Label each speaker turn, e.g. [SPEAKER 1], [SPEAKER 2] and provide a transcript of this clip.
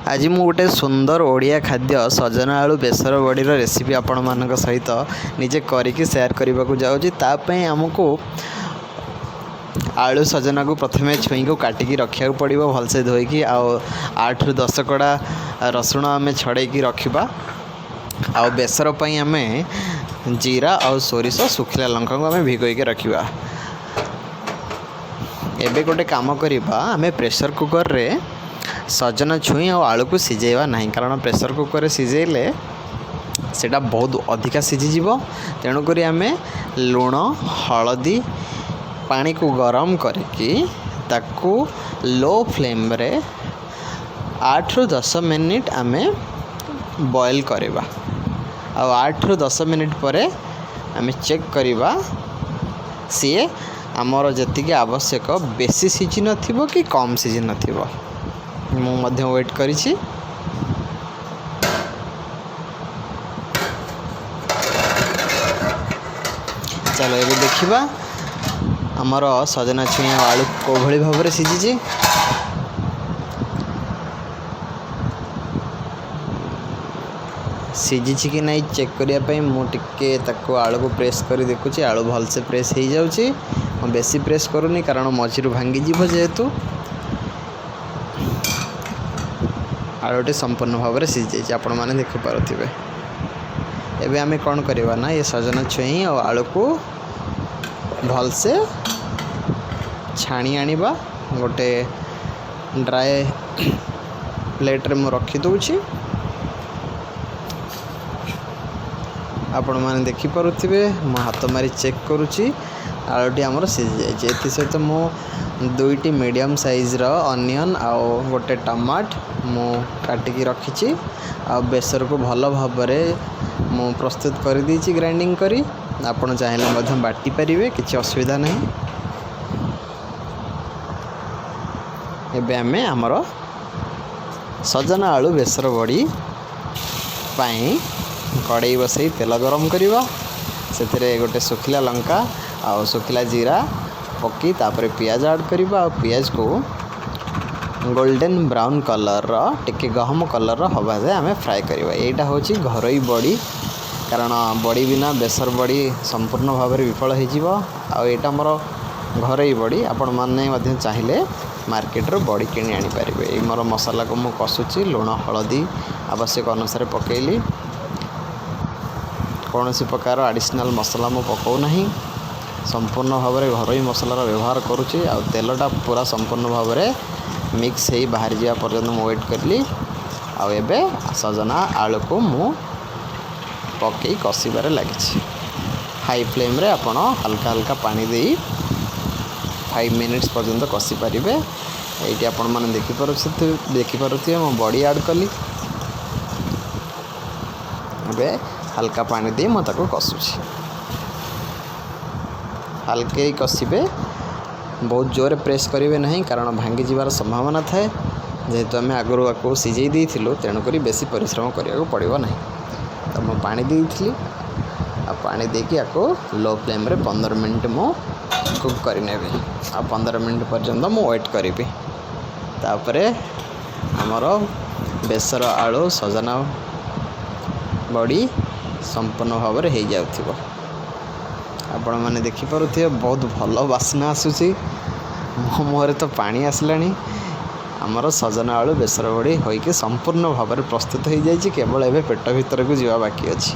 [SPEAKER 1] ଆଜି ମୁଁ ଗୋଟେ ସୁନ୍ଦର ଓଡ଼ିଆ ଖାଦ୍ୟ ସଜନା ଆଳୁ ବେସର ବଡ଼ିର ରେସିପି ଆପଣମାନଙ୍କ ସହିତ ନିଜେ କରିକି ସେୟାର କରିବାକୁ ଯାଉଛି। ତା ପାଇଁ ଆମକୁ ଆଳୁ ସଜନାକୁ ପ୍ରଥମେ ଛୁଇଁକୁ କାଟିକି ରଖିବାକୁ ପଡ଼ିବ ଭଲସେ ଧୋଇକି, ଆଉ 8ରୁ 10 କଡ଼ା ରସୁଣ ଆମେ ଛଡ଼େଇକି ରଖିବା। ଆଉ ବେସର ପାଇଁ ଆମେ ଜିରା ଆଉ ସୋରିଷ, ଶୁଖିଲା ଲଙ୍କାକୁ ଆମେ ଭିଗୋଇକି ରଖିବା। ଏବେ ଗୋଟେ କାମ କରିବା, ଆମେ ପ୍ରେସର୍ କୁକର୍ରେ ସଜନା ଛୁଇଁ ଆଉ ଆଳୁକୁ ସିଝେଇବା ନାହିଁ, କାରଣ ପ୍ରେସର୍ କୁକର୍ରେ ସିଝେଇଲେ ସେଇଟା ବହୁତ ଅଧିକା ସିଝିଯିବ। ତେଣୁକରି ଆମେ ଲୁଣ, ହଳଦୀ ପାଣିକୁ ଗରମ କରିକି ତାକୁ ଲୋ ଫ୍ଲେମ୍ରେ 8ରୁ 10 ମିନିଟ୍ ଆମେ ବଏଲ୍ କରିବା। ଆଉ 8ରୁ 10 ମିନିଟ୍ ପରେ ଆମେ ଚେକ୍ କରିବା, ସିଏ ଆମର ଯେତିକି ଆବଶ୍ୟକ ବେଶୀ ସିଝି ନଥିବ କି କମ୍ ସିଝି ନଥିବ। ମୁଁ ମଧ୍ୟ ୱେଟ୍ କରିଛି। ଚାଲ ଏବେ ଦେଖିବା ଆମର ସଜନା ଛୁଇଁ ଆଉ ଆଳୁ କେଉଁଭଳି ଭାବରେ ସିଝିଛି। ସିଝିଛି କି ନାହିଁ ଚେକ୍ କରିବା ପାଇଁ ମୁଁ ଟିକେ ତାକୁ ଆଳୁକୁ ପ୍ରେସ୍ କରି ଦେଖୁଛି। ଆଳୁ ଭଲସେ ପ୍ରେସ୍ ହେଇଯାଉଛି। ମୁଁ ବେଶୀ ପ୍ରେସ୍ କରୁନି, କାରଣ ମଝିରୁ ଭାଙ୍ଗିଯିବ। ଯେହେତୁ ଆଳୁଟି ସମ୍ପୂର୍ଣ୍ଣ ଭାବରେ ସିଝିଯାଇଛି, ଆପଣମାନେ ଦେଖିପାରୁଥିବେ। ଏବେ ଆମେ କ'ଣ କରିବା ନା, ଏ ସଜନା ଛୁଇଁ ଆଉ ଆଳୁକୁ ଭଲସେ ଛାଣି ଆଣିବା। ଗୋଟେ ଡ୍ରାଏ ପ୍ଲେଟ୍ରେ ମୁଁ ରଖିଦେଉଛି। ଆପଣମାନେ ଦେଖିପାରୁଥିବେ, ମୁଁ ହାତ ମାରି ଚେକ୍ କରୁଛି, ଆଳୁଟି ଆମର ସିଝିଯାଇଛି। ଏଥିସହିତ ମୁଁ 2ଟି ମିଡ଼ିୟମ୍ ସାଇଜ୍ର ଅନିଅନ୍ ଆଉ ଗୋଟେ ଟମାଟ ମୁଁ କାଟିକି ରଖିଛି, ଆଉ ବେସରକୁ ଭଲ ଭାବରେ ମୁଁ ପ୍ରସ୍ତୁତ କରିଦେଇଛି ଗ୍ରାଇଣ୍ଡିଙ୍ଗ କରି। ଆପଣ ଚାହିଁଲେ ମଧ୍ୟ ବାଟି ପାରିବେ, କିଛି ଅସୁବିଧା ନାହିଁ। ଏବେ ଆମେ ଆମର ସଜନା ଆଳୁ ବେସର ବଡ଼ି ପାଇଁ କଡ଼େଇ ବସାଇ ତେଲ ଗରମ କରିବା। ସେଥିରେ ଗୋଟେ ଶୁଖିଲା ଲଙ୍କା ଆଉ ଶୁଖିଲା ଜିରା ପକାଇ ତାପରେ ପିଆଜ ଆଡ଼୍ କରିବା, ଆଉ ପିଆଜକୁ ଗୋଲ୍ଡେନ୍ ବ୍ରାଉନ୍ କଲର୍ର, ଟିକେ ଗହମ କଲର୍ର ହେବା ଯାଏ ଆମେ ଫ୍ରାଏ କରିବା। ଏଇଟା ହେଉଛି ଘରୋଇ ବଡ଼ି, କାରଣ ବଡ଼ି ବିନା ବେସର ବଡ଼ି ସମ୍ପୂର୍ଣ୍ଣ ଭାବରେ ବିଫଳ ହେଇଯିବ। ଆଉ ଏଇଟା ଆମର ଘରୋଇ ବଡ଼ି, ଆପଣମାନେ ମଧ୍ୟ ଚାହିଁଲେ ମାର୍କେଟରୁ ବଡ଼ି କିଣି ଆଣିପାରିବେ। ଏଇ ମୋର ମସଲାକୁ ମୁଁ କଷୁଛି। ଲୁଣ, ହଳଦୀ ଆବଶ୍ୟକ ଅନୁସାରେ ପକାଇଲି। କୌଣସି ପ୍ରକାର ଆଡ଼ିସନାଲ୍ ମସଲା ମୁଁ ପକାଉନାହିଁ, ସମ୍ପୂର୍ଣ୍ଣ ଭାବରେ ଘରୋଇ ମସଲାର ବ୍ୟବହାର କରୁଛି। ଆଉ ତେଲଟା ପୁରା ସମ୍ପୂର୍ଣ୍ଣ ଭାବରେ ମିକ୍ସ ହେଇ ବାହାରିଯିବା ପର୍ଯ୍ୟନ୍ତ ମୁଁ ୱେଟ୍ କଲି। ଆଉ ଏବେ ସଜନା ଆଳୁକୁ ମୁଁ ପକାଇ କଷିବାରେ ଲାଗିଛି। ହାଇ ଫ୍ଲେମ୍ରେ ଆପଣ ହାଲକା ହାଲକା ପାଣି ଦେଇ 5 ମିନିଟ୍ସ ପର୍ଯ୍ୟନ୍ତ କଷିପାରିବେ। ଏଇଠି ଆପଣମାନେ ଦେଖିପାରୁଥିବେ, ମୁଁ ବଡ଼ି ଆଡ଼୍ କଲି। ଏବେ ହାଲକା ପାଣି ଦେଇ ମୁଁ ତାକୁ କଷୁଛି। ହାଲକେଇ କଷିବେ, ବହୁତ ଜୋରରେ ପ୍ରେସ୍ କରିବେ ନାହିଁ, କାରଣ ଭାଙ୍ଗିଯିବାର ସମ୍ଭାବନା ଥାଏ। ଯେହେତୁ ଆମେ ଆଗରୁ ଆକୁ ସିଝେଇ ଦେଇଥିଲୁ, ତେଣୁକରି ବେଶୀ ପରିଶ୍ରମ କରିବାକୁ ପଡ଼ିବ ନାହିଁ। ତ ମୁଁ ପାଣି ଦେଇଥିଲି, ଆଉ ପାଣି ଦେଇକି ଆକୁ ଲୋ ଫ୍ଲେମ୍ରେ 15 ମିନିଟ୍ ମୁଁ କୁକ୍ କରିନେବି। ଆଉ 15 ମିନିଟ୍ ପର୍ଯ୍ୟନ୍ତ ମୁଁ ୱେଟ୍ କରିବି। ତାପରେ ଆମର ବେସର ଆଳୁ ସଜନା ବଡ଼ି ସମ୍ପୂର୍ଣ୍ଣ ଭାବରେ ହେଇଯାଉଥିବ। ଆପଣମାନେ ଦେଖିପାରୁଥିବେ, ବହୁତ ଭଲ ବାସ୍ନା ଆସୁଛି, ମୋ ମୁହଁରେ ତ ପାଣି ଆସିଲାଣି। ଆମର ସଜନା ଆଳୁ ବେସର ବଡ଼ି ହୋଇକି ସମ୍ପୂର୍ଣ୍ଣ ଭାବରେ ପ୍ରସ୍ତୁତ ହେଇଯାଇଛି, କେବଳ ଏବେ ପେଟ ଭିତରକୁ ଯିବା ବାକି ଅଛି।